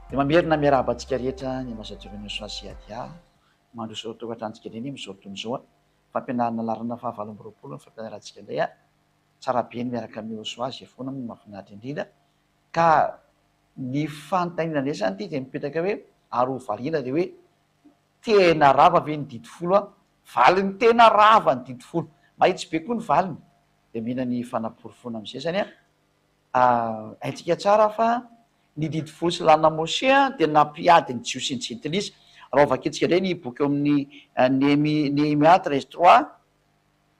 Dia mamerina miarahaba antsika rehetra ny Ambasadaoron'ny Osoa sy Adia mandroso ao tokantranontsika indray amin'izao fotoana izao. Fampianarana laharana faha 28 ny fampianarantsika indray. Tsara be ny miaraka amin'i Osoa izay foana moa mahafinaritra indrindra. Ka ny fanontaniana indray izany ity dia mipetraka hoe ary ho valiana dia hoe tena rava ve ny didy folo an? Valiny tena rava ny didy folo. Mahitsy be koa ny valiny. Dia mila ny fanaporofoana amin'izay izany an. Haintsika tsara fa ny didy folo sy lalàna Moshe dia nampiady ny Jiosy sy ny Jentilisa. Raha ho vakintsika indray ny boky eo amin'ny Nehemia treize trois,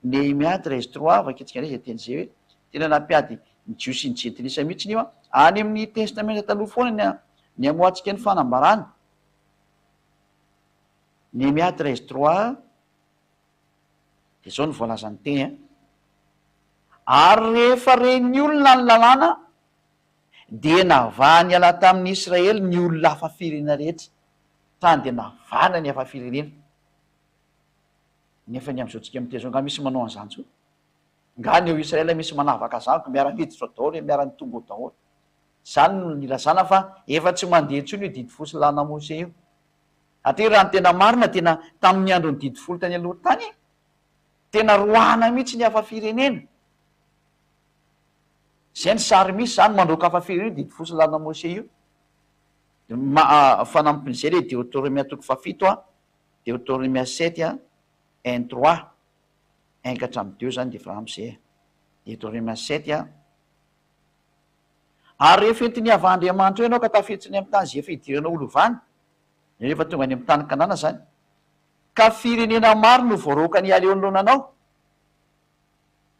Nehemia treize trois, vakintsika indray izay teny izay hoe tena nampiady ny Jiosy sy ny Jentilisa mihitsy io. Any amin'ny Testamenta Taloha foana ny ny hamoahantsika ny fanambarana. Nehemia treize trois, dia izao no voalazan'ny teny an. Ary rehefa ren'ny olona ny lalàna, dia navahany hiala tamin'ny Israely ny olona hafa firenena rehetra. Tany dia navahana ny hafa firenena. Nefa ny amin'izao tsika miteny izao, angaha misy manao an'izany intsony? Angaha ny ao Israel misy manavaka izany ko miara-miditra ao daholo e, miara-mitombo ao daholo. Izany no nilazana fa efa tsy mandeha intsony io didy folo sy lalàna Mose io. Satria raha ny tena marina tena tamin'ny andron'ny didy folo tany aloha tany, Tena roahana mihitsy ny hafa firenena. Zay ny sary misy zany mandroaka hafa firenena io didy fo sy lalana Mose io. Ma fanampin'izay le Deotoromia toko fahafito a, Deotoromia sept a, un trois, un ka hatramin'ny deux zany de efa ampy zay e. Deotoromia sept a. Ary rehefa entin'i Yavah Andriamanitrao ianao ka tafiditra any amin'ny tany izay efa hidiranao ho lovany, rehefa tonga any amin'ny tany Kanana zany, Ka firenena maro no voaroaka niala eo anoloana anao.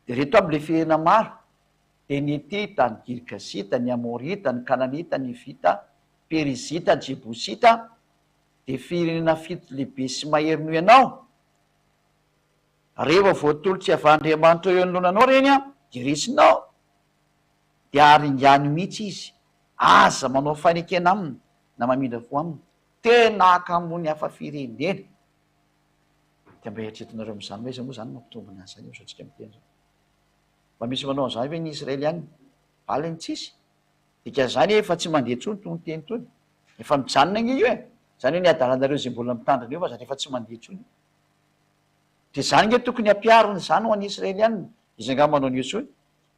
Dia ireto aby ilay firenena maro, dia ny Hetita, ny Girgasita, ny Amorita, ny Kananita, ny Hivita, Perizita, Jebosita, dia firenena fito lehibe sy mahery noho ianao. Rehefa voatolotr'i Yavah Andriamanitrao eo anoloana anao ireny, dia resinao, dia aringano mihitsy izy. Aza manao fanekena aminy na mamindra fo aminy. Tena hakamoan'ny hafa firenena. Dia mba eritreretinareo amin'izany hoe iza moa izany mampitombina an'izany amin'izao tsika miteny izao? Mba misy manao an'izany ve ny Israeliana? Valiny tsisy. Dikan'izany efa tsy mandeha intsony itony teny itony. Efa mijanona ange io e! Izany hoe ny hadalanareo izay mbola mitandrina eo fa zany efa tsy mandeha intsony io. Dia izany ange tokony hampiharina izany ho an'ny Israeliana. Izy angaha manao an'io intsony?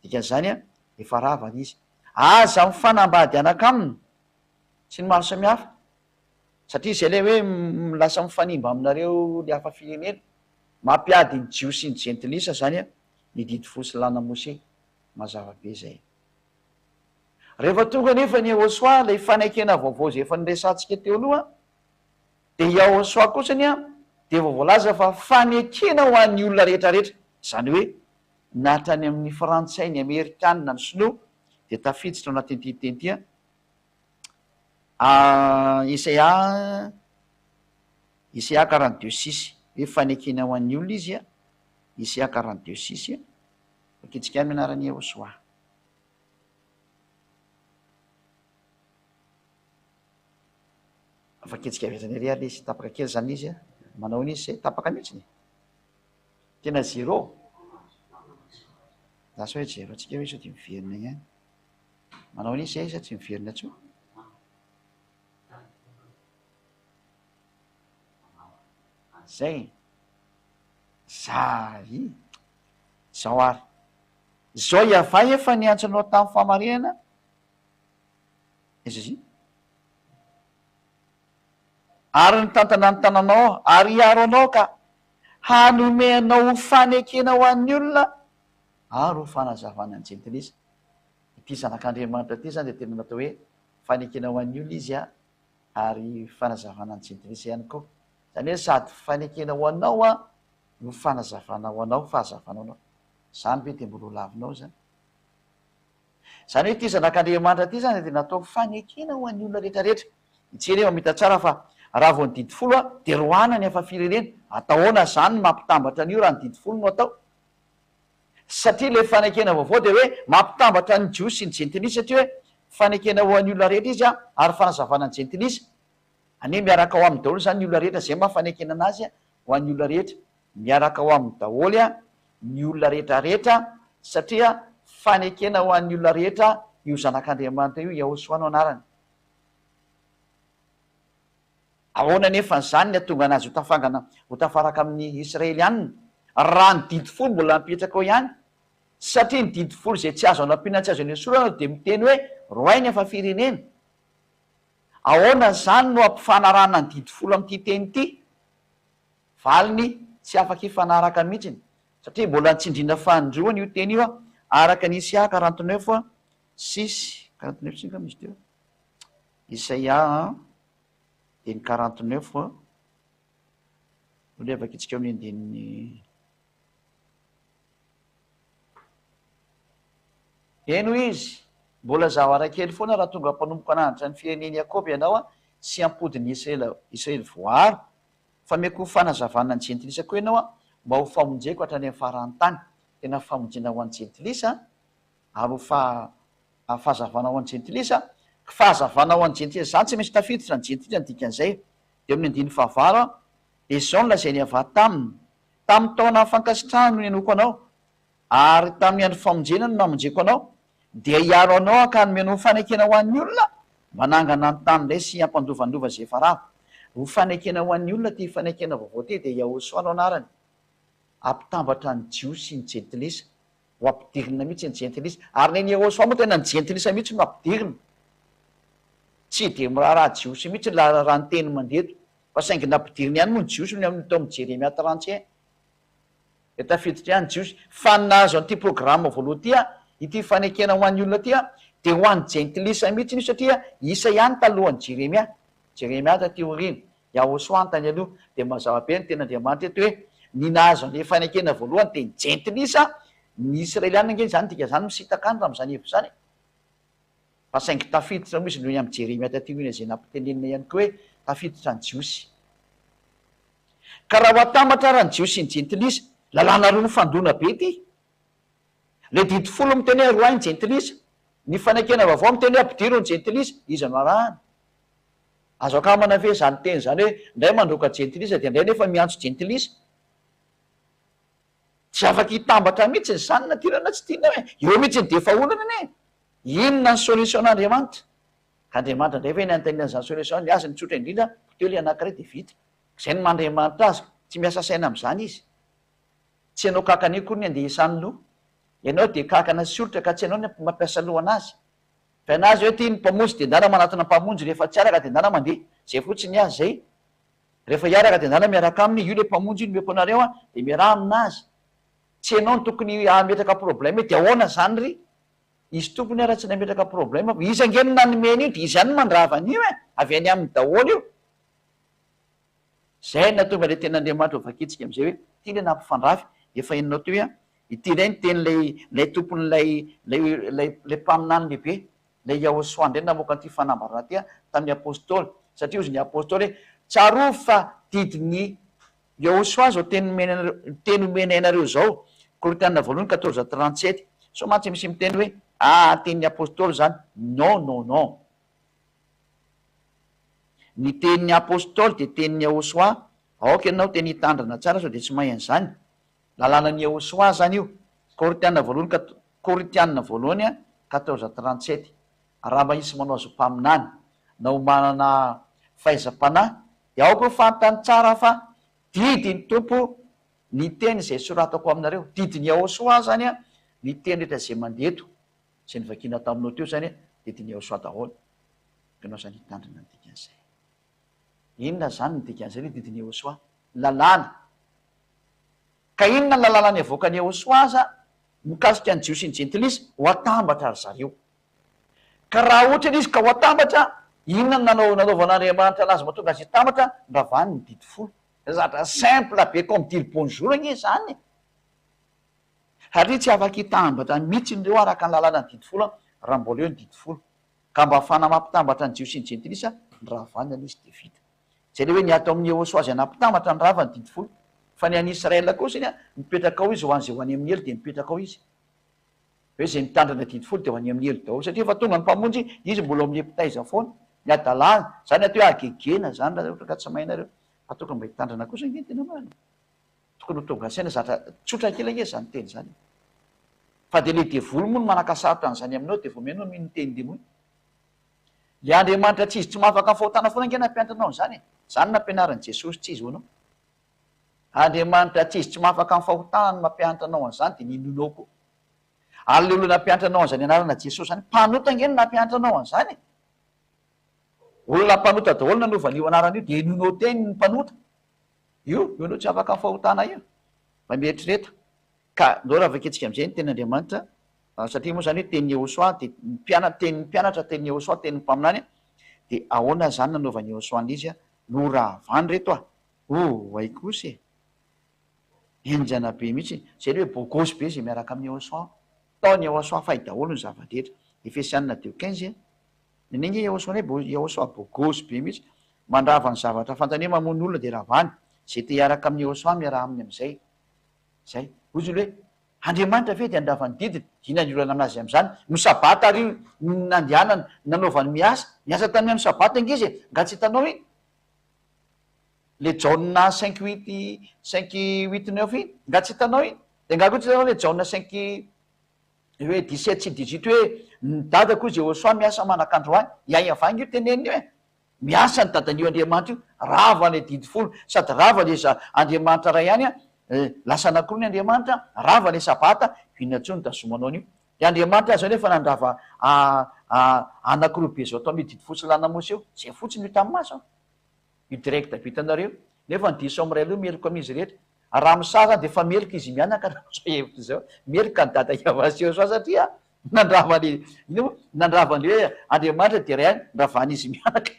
Dikan'izany efa rava izy. Aza mifanambady anaka aminy. Sy ny maro samihafa. Satria izay ilay hoe lasa mifanimba aminareo ny hafa firenena. Mampiady ny Jiosy sy ny Jentilisa izany ny didy folo sy lalàna Mose. Mazava be izay. Rehefa tonga anefa ny Yehosua, ilay fanekena vaovao izay efa niresahantsika teo aloha, dia Yahosua kosany dia efa voalaza fa fanekena ho an'ny olona rehetra rehetra. Izany hoe na hatrany amin'ny Frantsay, ny Amerikanina, ny Sinoa dia tafiditra ao anatin'ity teny ity. Isaia, Isaia 42 six, hoe fanekena ho an'ny olona izy, Isaia 42 six, vakintsika amin'ny anaran'i Yehosua. Vakintsika avy hatrany ery ary izy, tapaka kely izany izy, manao an'izy izay, tapaka mihitsy ny. Tena zéro. Lasa hoe zéro antsika hoe sao dia miverina ihany. Manao an'iza izay sa tsy miverina intsony? Zay. Zay. Zao ary. Zao Yavah efa niantso anao tamin'ny fahamarinana. Aiza izy? Ary nitantana ny tananao ary hiaro anao ka hanome anao ho fanekena ho an'ny olona ary ho fanazavana ny jentilisa. Ity Zanak'Andriamanitra ity izany dia tena natao hoe fanekena ho an'ny olona izy ary fanazavana ny jentilisa ihany koa. Izany hoe sady fanekena ho anao no fanazavana ho anao, fahazavana ho anao. Izany ve dia mbola ho lavinao izany? Izany hoe ity Zanak'Andriamanitra ity izany dia natao fanekena ho an'ny olona rehetra rehetra. Itsy efa mita tsara fa raha vao ny didy folo dia roahana ny hafa firenena. Atao ahoana izany ny mampitambatra an'io raha ny didy folo no atao? Satria ilay fanekena vaovao dia hoe mampitambatra ny Jiosy sy ny Jentilisa satria hoe fanekena ho an'ny olona rehetra izy ary fanazavana ny Jentilisa. Anie miaraka ao aminy daholo izany ny olona rehetra, izay maha fanekena anazy ho an'ny olona rehetra. Miaraka ao aminy daholo ny olona rehetra rehetra satria fanekena ho an'ny olona rehetra io Zanak'Andriamanitra io, Yahoshuah no anarany. Ahoana anefa izany ny hahatonga anazy ho tafangana ho tafaraka amin'ny Israelianina, raha ny didy folo mbola mipetraka ao ihany? Satria ny didy folo izay tsy azo anampiana tsy azo anesorana dia miteny hoe roahy ny hafa firenena. Ahoana izany no hampifanarahana ny didy folo amin'ity teny ity? Valiny, Tsy afaka hifanaraka mihitsy, satria mbola nitsindriana fanindroany io teny io araka ny Isaia 49 six, 49 six angamba izy teo, Isaia dia ny 49 Aleo vakintsika eo amin'ny andininy. Eny hoy izy, mbola zavatra kely foana raha tonga mpanompoka hananatra ny firenen'i Jakoba ianao sy hampody ny Israely voaaro, fa omeko fanazavana ny jentilisa koa ianao mba ho famonjeko hatrany amin'ny faran'ny tany. Tena famonjena ho an'ny jentilisa ary ho fahazavana ho an'ny jentilisa. Fahazavana ho an'ny jentilisa izany tsy maintsy tafiditra ny jentilisa ny dikan'izay. Dia amin'ny andininy fahavalo dia izao no lazain'i Yavah taminy, Tamin'ny taona fankasitrahana no nihenoako anao, ary tamin'ny andro famonjena no namonjeko anao, dia hiaro anao aho ka hanome anao fanekena ho an'ny olona, mba hanangana ny tany indray sy hampandovandova izay efa rava. Ho fanekena ho an'ny olona ity fanekena vaovao ity, dia Yahosoa no anarany. Hampitambatra ny Jiosy sy ny Jentilisa. Ho ampidirina mihitsy ny Jentilisa. Ary ny an'i Yahosoa moa tena ny Jentilisa mihitsy no ampidirina. Tsy dia miraharaha Jiosy mihitsy raha ny teny mandeha eto. Fa saingy nampidiriny ihany moa ny Jiosy ny amin'ny tao amin'ny Jeremia 31. Dia tafiditra ihany ny Jiosy. Fa ny nahazo an'ity programa voalohany ity, ity fanekena ho an'ny olona ity, dia ho an'ny Jentilisa mihitsy io satria isa ihany talohan'i Jeremia. Jeremia taty aoriana, Yahosoa tany aloha. Dia mazava be ny tenin'Andriamanitra eto hoe ny nahazo an'ilay fanekena voalohany dia ny Jentilisa, ny Israeliana ange izany dikan'izany misintaka any raha amin'izany hevitra izany e. Fa saingy tafiditra moa izy noho ny amin'i Jeremia taty aoriana izay nampitenenina ihany koa hoe tafiditra ny Jiosy. Ka raha ho atambatra ara ny Jiosy sy ny Jentilisa, lalàna roa mifandona be ity. Ilay didy folo miteny hoe roahy ny Jentilisa, ny fanekena vaovao miteny hoe ampidiro ny Jentilisa, iza no arahana? Azo akamana ve izany teny izany hoe indray mandroaka Jentilisa dia indray nefa miantso Jentilisa? Tsy afaka hitambatra mihitsy izany na tianao na tsy tianao e! Eo mihitsy dia efa olana anie e! Inona ny solution n'Andriamanitra? Ka Andriamanitra indray ve ny anontaniana an'izany solution, ny azy ny tsotra indrindra, poteho ilay anankiray dia vita. Izay no maha Andriamanitra azy, tsy miasa saina amin'izany izy. Tsy ianao kankana io akory ny andeha hiasany loha. Ianao dia kankana sy olitra ka tsy ianao ny mampiasa loha anazy. Fa anazy hoe ity ny mpamonjy dia ndana manatona mpamonjy rehefa tsy araka dia ndana mandeha. Izay fotsiny ny azy izay. Rehefa hiaraka dia ndana miaraka aminy, io ilay mpamonjy io nomeko anareo an, dia miaraha aminazy. Tsy ianao no tokony hametraka problème hoe dia ahoana izany ry? Izy tompony ara tsy nametraka problème fa izy ange no nanome an'io dia izy ihany no mandrava an'io e! Avy any aminy daholo io. Izay no nahatonga ilay tenin'Andriamanitra ho vakintsika amin'izay hoe ity ilay nampifandrafy, efa henonao teo hoe ity indray ny tenin'ilay ilay tompon'ilay ilay ilay ilay mpaminany lehibe, ilay Yahosoa indray namoaka an'ity fanambarana ity tamin'ny Apostoly satria hozy ny Apostoly hoe tsarovy fa didin'ny Yehosoa izao teny nomena anareo, teny omenay anareo izao, Korintiana voalohany quatorze 37. Sao mantsy misy miteny hoe, ah, tenin'ny Apostoly izany. Non, non, non. Ny tenin'ny Apostoly dia tenin'i Yehosoa. Aoka ianao teny hitandrina tsara sao dia tsy mahay an'izany. Lalànan'i Yehosoa izany io. Korintiana voalohany quat, Korintiana voalohany quatorze 37. Raha mba hisy manao azy ho mpaminany, na ho manana fahaizam-panahy, Dia aoka ho fantany tsara fa didin'ny Tompo ny teny izay soratako aminareo. Didin'i Yahosoa izany ny teny rehetra izay mandeha eto, izay novakiana taminao teo izany dia didin'i Yahosoa daholo. Ianao izany hitandrina ny dikan'izay. Inona izany ny dikan'izay hoe didin'i Yahosoa? Lalàna. Ka inona ny lalàna niavoakan'i Yahosoa aza mikasika ny Jiosy sy ny Jentilisa? Ho atambatra ry zareo. Ka raha ohatra ilay izy ka ho atambatra, inona no nanao nanaovan'Andriamanitra anazy mahatonga azy hitambatra? Noravany ny didy folo. Zavatra simple be comme dire bonjour ange izany e! Satria tsy afaka hitambatra mihitsy ireo araka ny lalànan'ny didy folo raha mbola eo ny didy folo. Ka mba ahafahana mampitambatra ny Jiosy sy ny Jentilisa, noravana ilay izy dia vita. Izay ilay hoe ny ato amin'ny Yehosua izay nampitambatra ny rava ny didy folo. Fa ny an'i Israël kosa iny, mipetraka ao izy ho an'izay ho any amin'ny helo dia mipetraka ao izy. Hoe izay mitandrina didy folo dia ho any amin'ny helo daholo satria efa tonga ny mpamonjy, izy mbola ao amin'ilay mpitaiza foana, ny hadalana, izany atao hoe hagegena izany raha ohatra ka tsy mahay nareo, fa tokony mba hitandrina kosa ange ny tena marina e! Tokony ho tonga saina zatra tsotra kely ange izany teny izany e! Fa dia ilay devoly moa no manakasarotra an'izany aminao dia vao mihaino mino ny tenin-demony. Le Andriamanitra tsy izy tsy mahafaka ny fahotana foana ange nampianatra anao an'izany e! Zany nampianarin'i Jesosy tsy izy ho anao. Andriamanitra tsy izy tsy mahafaka ny fahotana no mampianatra anao an'izany dia ninoanao koa. Ary le olona nampianatra anao an'izany anarana Jesosy zany, mpanota ange no nampianatra anao an'izany e! Olona mpanota daholo nanova an'io anarana io dia inoanao teny ny mpanota. Io, io aloha tsy afaka ny fahotana io. Mba mieritrereta. Ka ndao raha vakintsika amin'izay ny tenin'Andriamanitra, satria moa izany hoe tenin'i Yehosua dia ny mpiana-, tenin'ny mpianatra, tenin'i Yehosua, tenin'ny mpaminany, dia ahoana izany nanaovan'i Yehosua an'izy? Noravany ireto ah! Oay kosa e! Henjana be mihitsy. Izay ilay hoe bogosy be izay miaraka amin'i Yehosua. Taon'i Yehosua fay daholo ny zava-drehetra. Efesianina deux quinze. Nenay nge Yehosua anie bo, Yehosua bogosy be mihitsy. Mandrava ny zavatra fantany hoe mamono olona dia ravany. Izay te hiaraka amin'i Yehosua miaraha aminy amin'izay. Zay. Hoy izy hoe, Andriamanitra ve dia handrava ny didiny? Inona ny olana aminazy amin'izany? No sabata ary io no nandehanany nanaovany miasa. Niasa tamin'ny andro sabata ange izy e! Nga tsy hitanao iny? Le Jaona cinq huit, cinq huit neuf iny? Nga tsy hitanao iny? Dia nga koa tsy hitanao le Jaona cinq hoe dix-sept sy dix-huit hoe ny dadako hoy Jehosoa miasa manak'androany. I Ahiavah ange io teneniny io e! Miasa ny dadan'io Andriamanitra io, rava ilay didy folo, sady rava ilay za Andriamanitra ray ihany an, lasa anankiroa ny Andriamanitra, rava ilay sabata, inona intsony ny tazomanao an'io? Ilay Andriamanitra aza anefa nandrava anankiroa be izao tao amin'io didy folo sy lalàna Mosesy io, izay fotsiny no hitan'ny maso an! Io direct be hitanareo io, nefa ny diso amin'ny ray aloha meloka amin'izy rehetra, raha misaha zany dia efa meloka izy mianaka raha izao hevitra izao, meloka ny dada Yavasio satria Nandrava ny, inona moa? Nandrava ny hoe Andriamanitra dia ray ihany, ndravan'izy mianaka.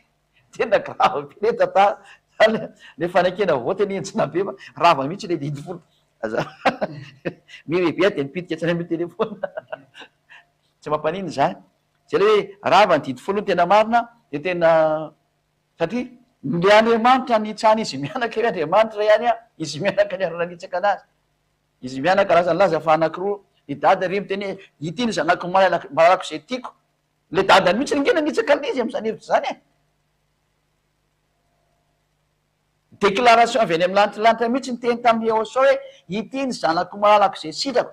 Tena grave be le tantara. Zany le fanekena vaovao tena henjana be fa rava mihitsy le didy folo. Aza mirehibe aho dia mipitika hatrany amin'ny téléphone. Tsy mampaninona izany. Zay le hoe rava ny didy folo ny tena marina dia tena satria le Andriamanitra nitsahan'izy mianaka hoe Andriamanitra ihany an, izy mianaka niara-nanitsaka anazy. Izy mianaka lasa nilaza fa anakiroa i dada ry miteny hoe ity ny zanako malalako izay tiako. Le dadany mihitsy ange nanitsaka an'izy amin'izany hevitra izany e. Déclaration avy any amin'ny lantilanitra mihitsy niteny tamin'i Yehosua hoe ity ny zanako malalako izay sitrako.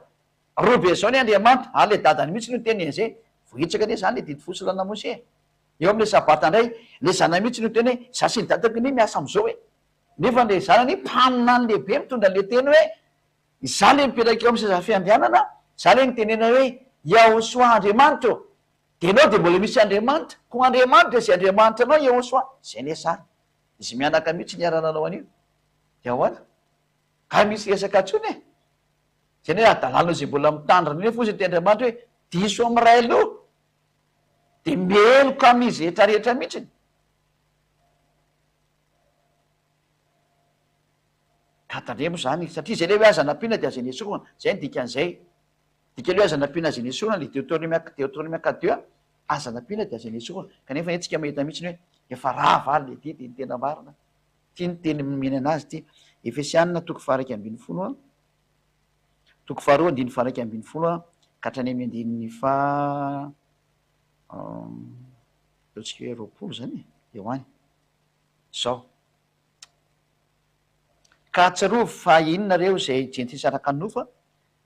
Roa be izao ny Andriamanitra ary le dadany mihitsy no niteny an'izay. Voahitsaka anie izany le didy folo sy lalàna Mosesy e. Eo amin'ilay sabata indray, le zanany mihitsy no niteny hoe za sy ny dadako anie miasa amin'izao e. Nefa le zanany mpaminany lehibe mitondra le teny hoe, Izaho le mipetraka eo amin'ny seza fiandrianana, izaho le nitenena hoe, Yahosoa Andriamanitra ô! Dia ianao dia mbola misy Andriamanitra, koa Andriamanitra izay Andriamanitra anao Yahosoa, izay anie sary. Izy mianaka mihitsy niara-nanao an'io. Dia ahoana? Ka misy resaka intsony e! Izay anie hadalana izay mbola mitandrina io nefa hozy ny teny Andriamanitra hoe, diso amin'ny ray loha, dia meloka amin'izy rehetra rehetra mihitsiny. Ka tandremo izany, satria izay ilay hoe aza nampiana dia aza nesorina, izay ny dikan'izay. Dikan'ilay hoe aza nampiana aza nesorina, ilay Deutéronome Deutéronome quatre deux, aza nampiana dia aza nesorina. Kanefa anie tsika mahita mihitsy ny hoe efa rava ary ilay didy, ny tena marina. Ity ny teny nomeny anazy ity. Efesianina toko faha 11 an, toko faharoa andininy faha 11 an, ka hatrany amin'ny andininy faha ataontsika hoe 20 izany e, eo any. Izao. Ka tsarovy fa inona ireo izay jentilisa araka ny nofo,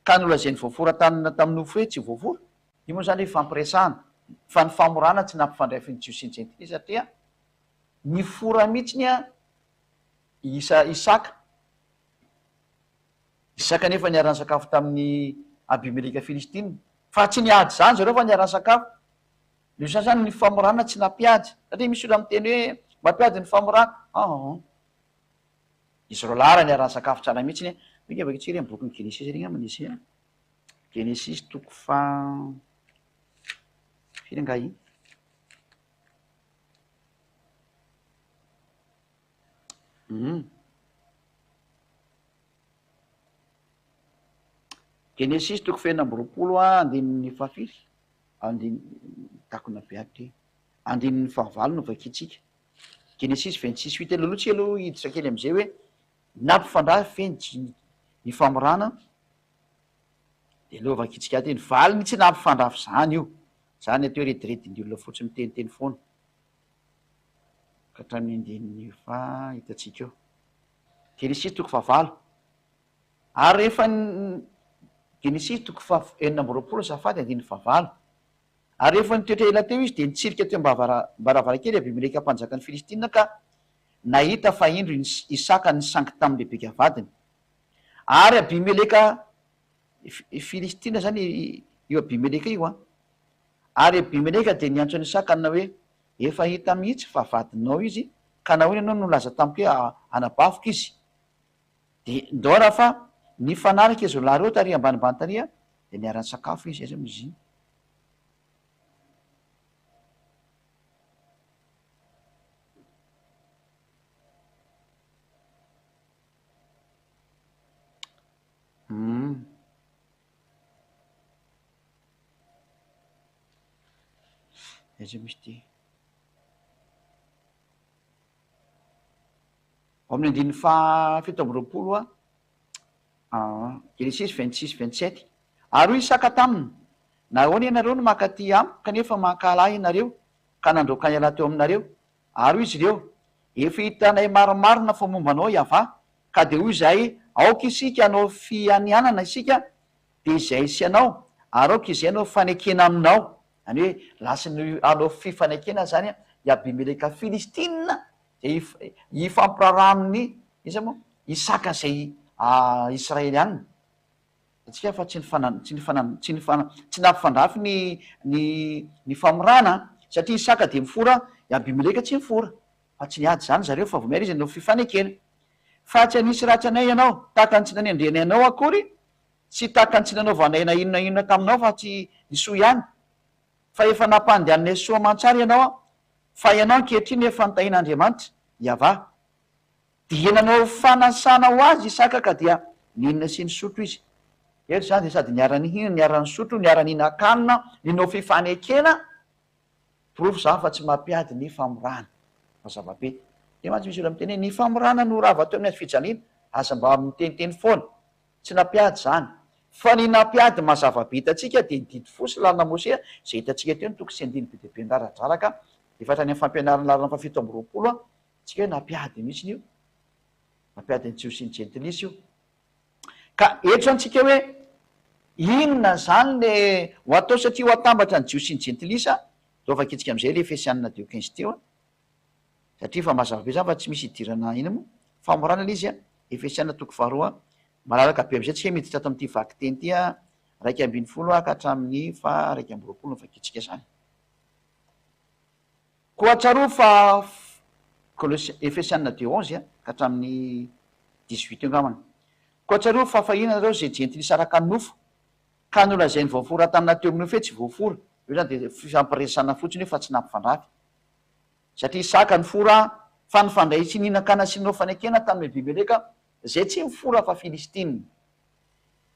ka nolazainy voafora tanana tamin'ny nofo hoe tsy voafora? Io moa izany ifampiresahana, fa ny famorana tsy nampifandray ny Jiosy sy ny jentilisa satria nifora mihitsy i Isaka. Isaka anefa niara-nisakafo tamin'i Abimeleka Filistina. Fa tsy niady izany zareo fa niara-nisakafo. Noho izany izany ny famorana tsy nampiady. Satria misy olona miteny hoe mampiady ny famorana. Aa. Izy roalahy raha niara-nisakafo tsara mihitsy ny. Minga avy atsika ry amin'ny bokin'ny Genesisy ery angamba nisy an. Genesisy toko faha firy angaha iny? Hum. Genesisy toko fahenina amby 20 andininy fahafiry? Andininy, takona be ato ty. Andininy fahavalo no vakintsika. Genesisy 26 huit aloha tsika aloha hiditra kely am'izay hoe nampifandrafy ve ny ny famorana de aleo vakintsika ato iny. Valiny tsy nampifandrafy zany io. Zany atao hoe rediredin'ny olona fotsiny miteniteny foana. Ka hatramin'ny andininy faha hitantsika eo. Genesisy toko fahavalo. Ary rehefa Genesisy toko faha 26 azafady andininy fahavalo. Ary rehefa nitoetra ela teo izy, dia nitsirika teo am-baravarankely Abimeleka mpanjakan'ny Filistina ka nahita fa indro Isaka nisangy tamin'i Rebeka vadiny. Ary Abimeleka, Filistina izany io Abimeleka io an. Ary Abimeleka dia niantso an'i Isaka nanao hoe, Efa hita mihitsy fa vadinao izy, ka nahoana ianao no nilaza tamiko hoe anabaviko izy? Dia ndao raha fa nifanaraka izy roalahy ireo tary ambanimbany tary dia niara-nisakafo izy, aiza moa izy iny? Hum. Aiza misy ity? Ao amin'ny andininy faha 27 a, Genesisy 26, 27. Ary hoy Isaka taminy, Nahoana ianareo no mankaty amiko kanefa mankahala ahy ianareo ka nandroaka an'i Allah teo aminareo? Ary hoy izy ireo, Efa hitanay marimarina fa momba anao Yavah, ka dia hoy izahay, Aoka isika hanao fianianana isika, dia izahay sy ianao, ary aoka izay hanao fanekena aminao. Izany hoe lasa hanao fifanekena izany i Abimeleka Filistina, izay hifampiraharaha amin'i, iza moa? Isaka izay Israeliana. Hitantsika fa tsy nifana, tsy nifana, tsy nifana, tsy nampifandrafy ny, ny, ny famorana, satria Isaka dia mifora, i Abimeleka tsy nifora. Fa tsy niady izany zareo fa vao miha izy nanao fifanekena. Fa tsy hanisy ratsy anay ianao, tahaka ny tsy nanendrenay anao akory, tsy tahaka ny tsy nanaovanay na inona inona taminao fa tsy ny soa ihany. Fa efa nampandehaninay soa aman-tsara ianao, fa ianao ankehitriny efa notahian'Andriamanitra, Yavah. Dia nanao fanasana ho azy Isaka ka dia nihinana sy nisotro izy. Eto izany dia sady niara-nihinana, niara-nisotro, niara-nihinan-kanina, ninao fifanekena. Porofo izany fa tsy mampiady ny famorana. Mazava be. Dia mantsy misy olona miteny hoe ny famorana no rava teo amin'ny hazo fijaliana. Aza mba miteniteny foana. Tsy nampiady izany. Fa ny nampiady mazava be hitantsika dia ny didy fo sy lalana Mosea izay hitantsika teo ny toko sy andininy be dia be niraradraraka efa hatrany amin'ny fampianarana laharana faha 27 Tsika hoe nampiady mihitsy io. Nampiady ny Jiosy sy ny Jentilisa io. Ka eto zany tsika hoe inona zany le ho atao satria ho atambatra ny Jiosy sy ny Jentilisa, de ho vakintsika amizay le Efesianina deux quinze teo an, satria efa mazava be zany fa tsy misy idirana ina moa, famorana le izy an, Efesianina toko faharoa, malalaka be amizay tsika miditra ato amin'ity vakiteny ity an, 11 ka hatramin'ny faha 21 no vakintsika zany. Koa tsarovy fa Kolosy, Efesiana deux onze ka hatramin'ny dix huit eo angambany. Koa tsarovy fa fahiny ianareo izay jentilisa araka ny nofo, ka nolazainy voafora taminà teo amin'ny nofo hoe tsy voafora. Io izany dia fifampiresahana fotsiny io fa tsy nampifandrafy. Satria Isaka nifora fa nifandray sy nihinan-kanina sy nanao fanekena tamin'i Abimeleka izay tsy nifora fa Filistina.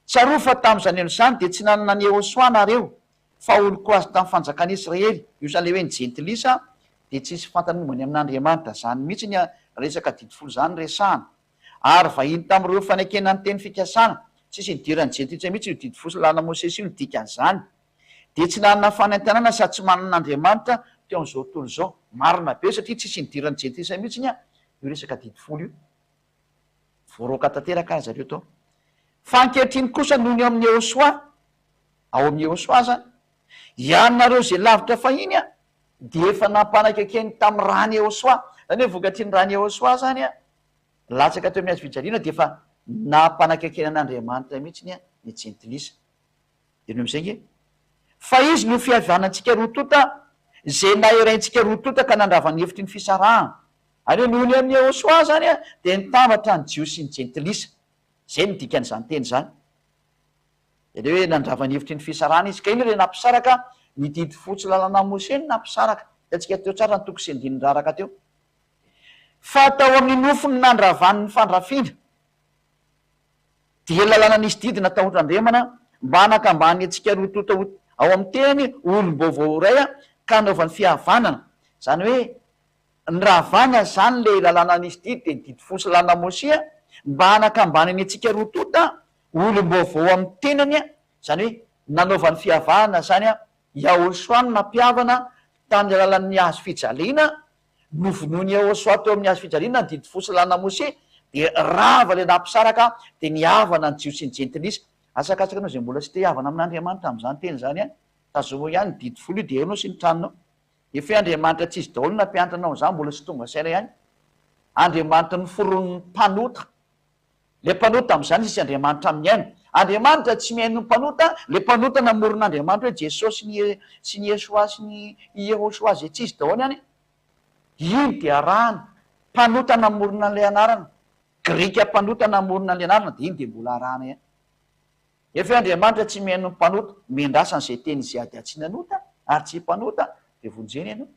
Tsarovy fa tamin'izany andro izany dia tsy nanana an'i Yehosua nareo, fa olon-ko azy tamin'ny fanjakan'i Israely, io izany ilay hoe ny jentilisa dia tsisy fantany momba ny amin'Andriamanitra izany mihitsy ny resaka didy folo izany resahana, ary vahiny tamin'ireo fanekena ny teny fikasana, tsisy nidiran'ny jentilisa mihitsy io didy folo sy lalàna Mosesy io ny dikan'izany dia tsy nanana fanentanana sady tsy manana an'Andriamanitra teo amin'izao tontolo izao, marina be satria tsisy nidiran'ny jentilisa mihitsy io resaka didy folo io. Voaroaka tanteraka aza ireo tao. Fa ankehitriny kosa noho ny ao amin'i Yehosua, ao amin'i Yehosua zany, ianareo izay lavitra fahiny an, dia efa nampanakaikeny tamin'ny ràn'i Yehosua. Zany hoe vokatry ny ràn'i Yehosua zany an, latsaka teo amin'ny hazo fijaliana dia efa nampanakaikeny an'Andriamanitra mihitsy ny ny jentilisa. Henoy amin'izay ange. Fa izy no fihavanantsika roa tonta, izay naheraintsika roa tonta ka nandrava ny efitry ny fisarahana. Ary hoe noho ny amin'i Yehosua izany dia nitambatra ny Jiosy sy ny Jentilisa. Izay no dikan'izany teny izany. Dia ilay hoe nandrava ny hevitry ny fisarahana izy. Ka inona ilay nampisaraka? Ny didy fotsy lalana Moshe no nampisaraka. Hitantsika teo tsara ny toko sy andininy raraka teo. Fa tao amin'ny nofony nandravany ny fandrafiana. Dia lalàna nisy didy natao hotandremana mba hanakambany antsika roa tonta ho ao amin'ny tenany ho olom-baovao iray ka hanaovany fihavanana. Izany hoe Niravana izany ilay lalàna nisy didy dia ny didy folo sy lalàna Mosia mba hanakambanany antsika roa tonta ho olom-baovao amin'ny tenany, izany hoe nanaovany fihavahana izany Yahoshuah no nampihavana tamin'ny alalan'ny hazo fijaliana, novonoin'i Yahoshuah teo amin'ny hazo fijaliana ny didy folo sy lalàna Mosia dia rava ilay nampisaraka dia nihavana ny Jiosy sy ny Jentilisa. Asakasaka anao izay mbola tsy te hihavana amin'Andriamanitra amin'izany teny izany an! Tazomo ihany ny didy folo io dia eo ianao sy ny tranonao. Efa hoe Andriamanitra tsy izy daholo no nampianatra anao an'izany mbola tsy tonga saina ihany. Andriamanitra noforonin'ny mpanota. Ilay mpanota amin'izany izy Andriamanitra mihaino. Andriamanitra tsy mihaino ny mpanota, ilay mpanota namorona Andriamanitra hoe Jesosy sy ny sy ny Yeshua sy ny Yehoshoa izay tsy izy daholo any. Iny dia arahana. Mpanota namorona an'ilay anarana. Grika mpanota namorona an'ilay anarana dia iny dia mbola arahana ihany. Efa hoe Andriamanitra tsy mihaino ny mpanota, miandrasa an'izay teny izay ady tsy nanota ary tsy mpanota dia vonjena ianao.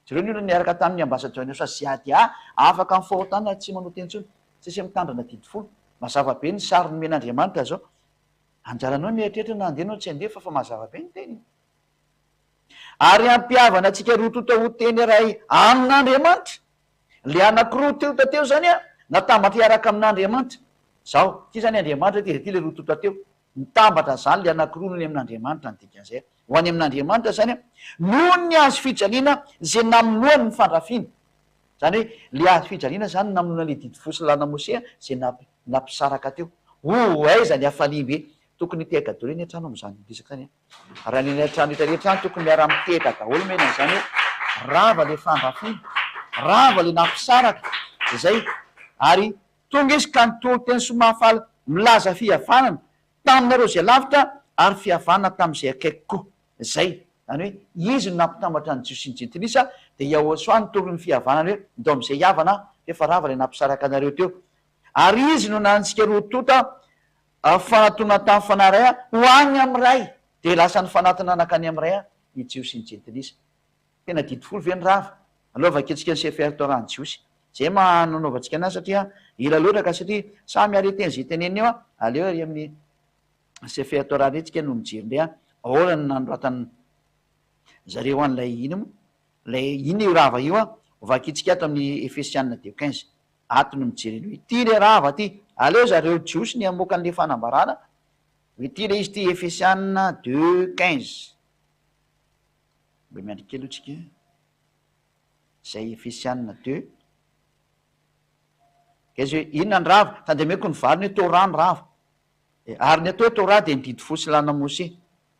Jereo ny olona niaraka tamin'ny ambassadeur ny usa ZADA afaka amin'ny fahotana ary tsy manota intsony. Tsisy mitandrina didy folo. Mazava be ny sary nomen'Andriamanitra zao. Anjaranao ny mieritreritra na handeha nao tsy handeha fa fa mazava be ny teny. Ary hampihavana antsika roa tonta ho teny iray amin'Andriamanitra. Le anakiroa teo ta teo zany an, natambatra hiaraka amin'Andriamanitra. Zao, ity zany Andriamanitra ity, ity le roa tonta teo. Mitambatra zany le anakiroa no any amin'Andriamanitra ny dikan'izay. Ho any amin'Andriamanitra zany an, noho ny hazo fijaliana izay namonoany ny fandrafiana. Zany hoe le hazo fijaliana zany namonoana le didy fo sy lalana Mosea izay nampisaraka teo. Oh, aiza ny hafaliam-be. Tokony hitehaka daholo anie an-trano amin'izany resaka izany an. Raha ny any an-trano rehetra rehetra any tokony miara-mitehaka daholo mena izany hoe rava le fandrafiana, rava le nampisaraka, izay. Ary tonga izy ka nitory teny soa mahafaly milaza fihavanana taminareo izay lavitra ary fihavanana tamin'izay akaiky koa. Izay. Izany hoe izy no nampitambatra ny Jiosy sy ny Jentilisa, dia Yahoshua nitory ny fihavanana hoe ndao amin'izay hihavana fa efa rava ilay nampisaraka anareo teo. Ary izy no nanitsika roa tonta Fanatona tamin'ny Fanahy iray ho any amin'ny Ray. Dia lasa nifanatona nankany amin'ny Ray ny Jiosy sy ny Jentilisa. Tena didy folo ve ny rava? Aleo vakintsika ny Sefer Torah ny Jiosy. Izay maha nanaovantsika anazy satria ela loatra ka satria samy ary hiteny izay teneniny eo an, aleo ary amin'ny Sefer Torah indray tsika no mijery indray an, ahoana no nanoratany zareo an'ilay ina moa? Ilay inona io rava io an? Vakintsika ato amin'ny Efesiana deux 15. Ato no mijery an'io. Ity le rava ty. Aleo zareo jiosy ny hamoaka an'le fanambarana. Ity le izy ity Efesiana deux 15. Mba miandry kely aloha tsika. Zay Efesiana deux. Quinze hoe inona ny rava? Tandremeko ny valiny hoe Torah ny rava. Ary ny atao hoe Torah dia ny didy folo sy lalàna Mose.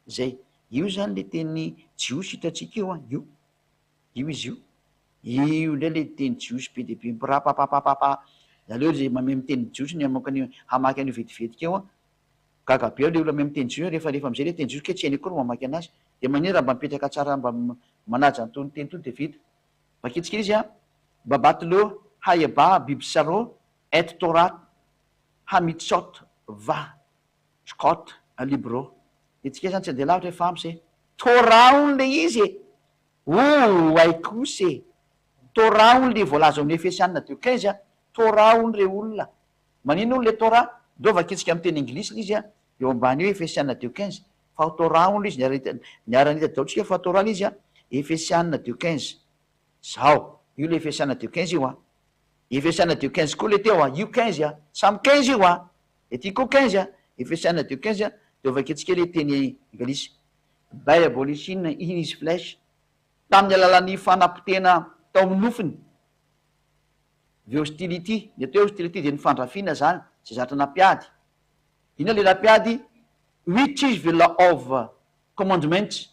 Zay. Io zany le teny jiosy hitantsika io an. Io. Io izy io. Io indray le teny jiosy be dia be mipirapapapapapa. Aleo ze mamehy miteny jiosy ny hamoaka an'io hamaky an'io vetivetika eo an. Gaga be aho le olona mahay miteny jiosy rehefa alefa amizay le teny jiosy kay tsy hainy akory ny mamaky anazy. De maninona raha mba mipetraka tsara mba manaja an'itony teny itony de vita. Vakintsika izy an. Babatlo hayeba bibsaro et Torah hamitsot va chkot libro. De tsika zany tsy andeha lavitra efa ampy zay. Torah hono le izy e! Ooh hay kosa e! Torah hono le voalaza ao amin'ny Efesiana deux 15 a! Torah hono re olona! Manino hono le Torah? Ndao vakintsika amin'ny teny anglisy le izy a! Eo ambany eo Efesiana deux 15 fa Torah hono le izy niara-nahita niara-nahita daholo tsika fa Torah le izy a! Efesiana deux 15 Zao, io le Efesiana deux 15 io a! Efesiana deux 15 koa le teo a! Io 15 a! Samy 15 io a! Ety koa 15 a! Efesiana deux 15 a! Ndao vakintsika le teny anglisy. By abolition in his flesh, tamin'ny alalan'ny fanapotehana tao amin'ny nofony, the hostility, ny atao hoe hostility dia ny fandrafiana izany, izay zatra nampiady. Inona ilay nampiady? Which is the law of commandments,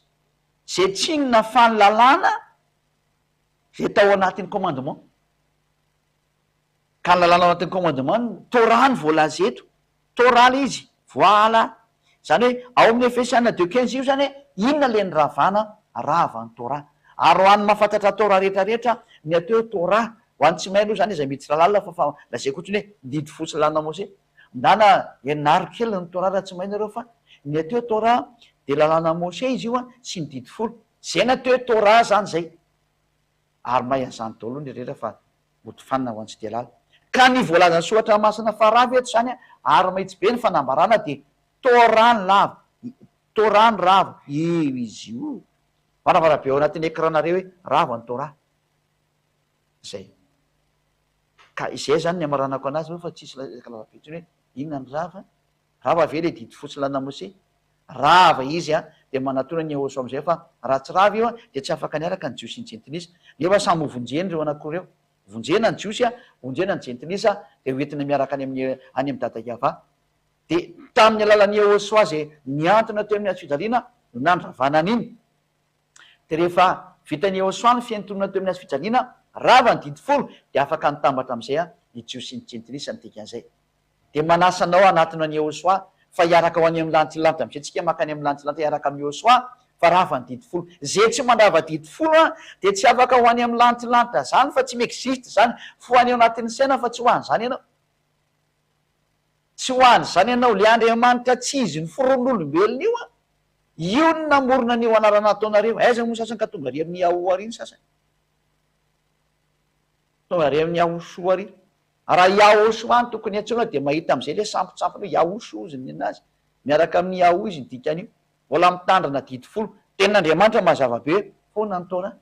izay tsy inona fa ny lalàna izay tao anatin'ny commandement. Ka ny lalàna ao anatin'ny commandement, Torah no voalaza eto. Torah le izy, voala. Izany hoe ao amin'ny Efesiana deux 15 io izany hoe inona le niravana? Rava ny Torah. Ary ho an'ny mahafantatra Torah rehetra rehetra, ny atao hoe Torah, ho an'ny tsy mahay aloha izany aza miditra lalina fa fa lazaiko fotsiny hoe didy fo sy lalàna Mose. Ndana ianaro kely ny Torah raha tsy mahay nareo fa ny atao hoe Torah dia lalàna Mose izy io an, sy ny didy folo. Izay ny atao hoe Torah izany izay. Ary mahay an'izany daholo ny rehetra fa mody fanina ho an'ny tsy dia lala. Ka ny voalazan'ny soratra masina faharavy eto izany ary mahitsy be ny fanambarana dia Torah ny lava, Torah ny rava, io izy io. Manambara be ao anatin'ny écran nareo hoe rava ny Torah. Izay. Ka izay izany ny hamaranako anazy aloha fa tsisy resaka lava be intsony hoe inona ny rava. Rava ve le didy fotsy lana Mose? Rava izy an, dia manatona ny Yehosua amizay fa raha tsy rava io an, dia tsy afaka niaraka ny Jiosy sy ny Jentilisa. Nefa samy ho vonjena ireo anankiroa ireo. Vonjena ny Jiosy an, vonjena ny Jentilisa, dia ho entina miaraka any amin'ny any amin'i Dada Yavah. Dia tamin'ny alalan'i Yehosua izay nihantona teo amin'ny hazo fijaliana, No nandravana an'iny. Dia rehefa vitan'i Yehosua ny fiantonana teo amin'ny hazo fijaliana, rava ny didy folo, dia afaka nitambatra amin'izay ny Jiosy sy ny Jentilisa ny dikan'izay. Dia manasa anao hanatona an'i Yehosua, fa hiaraka ho any amin'ny lantilanty amin'izay tsika mankany amin'ny lantilanty hiaraka amin'i Yehosua, fa rava ny didy folo. Izay tsy mandrava didy folo dia tsy afaka ho any amin'ny lantilanitra izany fa tsy mi-existe izany, fo any ao anatin'ny saina fa tsy ho any izany ianao. Tsy ho any izany ianao, ilay Andriamanitra tsy izy noforonin'olombelona io an! Io no namorona an'io anarana ataonareo. Aiza moa ny sasany ka tonga ary amin'ny Yahoo ary ny sasany? Tonga ary amin'ny Yahoshua ary. Raha Yahoshua no tokony antsoina dia mahita amin'izay ilay sampontsampona hoe Yahoshu hozy ny nenazy. Miaraka amin'ny Yahoo izy ny dikan'io. Mbola mitandrina didy folo. Tenin'Andriamanitra mazava be foana ny Torah.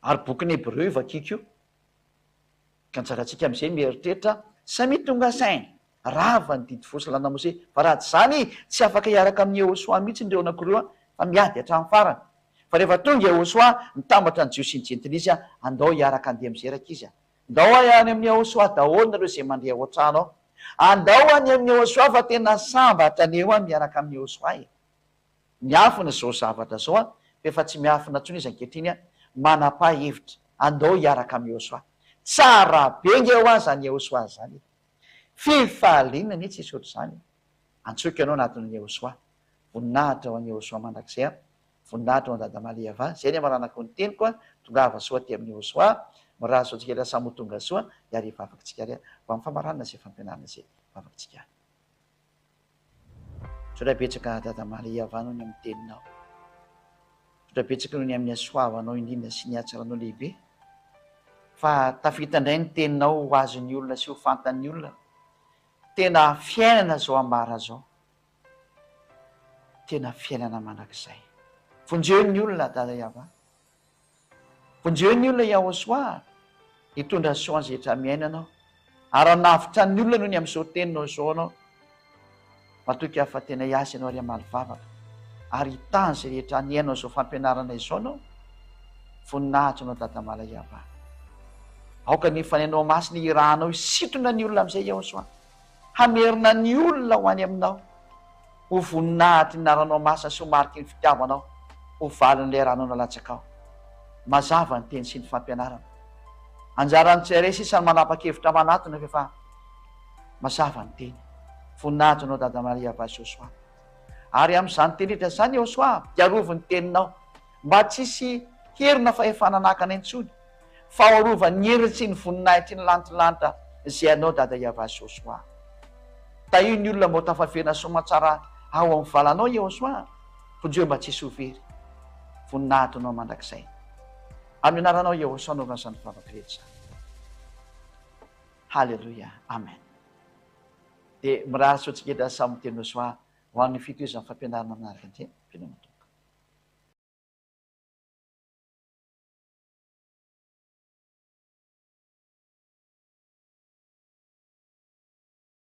Ary bokin'ny Hebreo io vakiko io. Ka anjarantsika amin'izay mieritreritra, samia tonga saina, rava ny didy folo sy lalàna Mosesy, fa raha tsy izany tsy afaka hiaraka amin'i Yehosua mihitsy ireo anankiroa fa miady hatramin'ny farany. Fa rehefa tonga Yehosua, nitambatra ny Jiosy sy ny Jentilisa, andao hiaraka handeha amin'izay rankizy a! Ndao any amin'i Yehosua daholo nareo izay mandeha ao an-trano ao. Andao any amin'i Yehosua fa tena sambatra anie hoa miaraka amin'i Yehosua e! Miafina izao zavatra izao an, fa efa tsy miafina intsony izy ankehitriny an, manapaha hevitra, andao hiaraka amin'i Yehosua. Tsara be nge hoa zany Yehosua zany e! Fifaliana anie tsisy ohatr'izany e! Antsoiko ianao anatin'i Yehosua. Voninahitra ho an'i Yehosua mandrakizay an! Voninahitra ho an-Dadamala Yavah. Izay ny amaranako ny teniko an, tongava soa aty amin'i Yehosua, mirary soa antsika rehetra samy ho tonga soa, hiary hivavaka antsika ary ho amin'ny famaranana izay fampianarana izay vavaka antsika. Misaotra betsaka Dada Maria Avah noho ny amin'ny teninao. Misaotra betsaka noho ny amin'ny hasoavanao indrindra sy ny hatsaranao lehibe. Fa tafita indray ny teninao ho azon'ny olona sy ho fantan'ny olona. Tena fiainana izao ambara izao. Tena fiainana mandrakizay. Vonjeo ny olona Dada Yavah. Vonjeo ny olona Yahoshuah, hitondra soa an'izay rehetra miaina Anao, ary hanavotra ny olona noho ny amin'izao teninao izao Anao. Matoky aho fa tena hiasa Ianao ary hamaly vavaka, ary hitahy an'izay rehetra nihaino an'izao fampianarana izao Anao. Voninahitra Anao Dada Malaiava. Aoka ny Fanahinao Masina hirahanao hisintona ny olona amin'izay Yahoshuah. Hamerina ny olona ho any aminao, ho voninahitry ny anaranao masina sy ho mariky ny fitiavanao, ho valin'ilay ranao nalatsakao. Mazava ny teny sy ny fampianarana. Anjaran'ny tsirairay sisa ny manapa-kevitra manatona f'efa mazava ny teny. Voninahitra anao Dada Maria Vaziosua. Ary amin'izany teny rehetra izany Yehosua, dia arovy ny teninao, mba tsy hisy hery na fahefana hanakana intsony. Fa ho arovan'ny heriny sy ny voninahitry ny lantilanitra izay anao Dada Yavah Josoa. Tahio ny olona mba ho tafaverina soamantsara ao amin'ny valanao Yehosoa, vonjeo mba tsy hisy ho very. Voninahitra anao mandrakizay. Amin'ny anaranao Yehosoa anaovana izany vavaka rehetra izany. Haleloia. Amen. Dia mirary soa antsika eto samy miteny Josoa ho an'ny fitohizan'ny fampianarana manaraka indray. Veloma Tompo.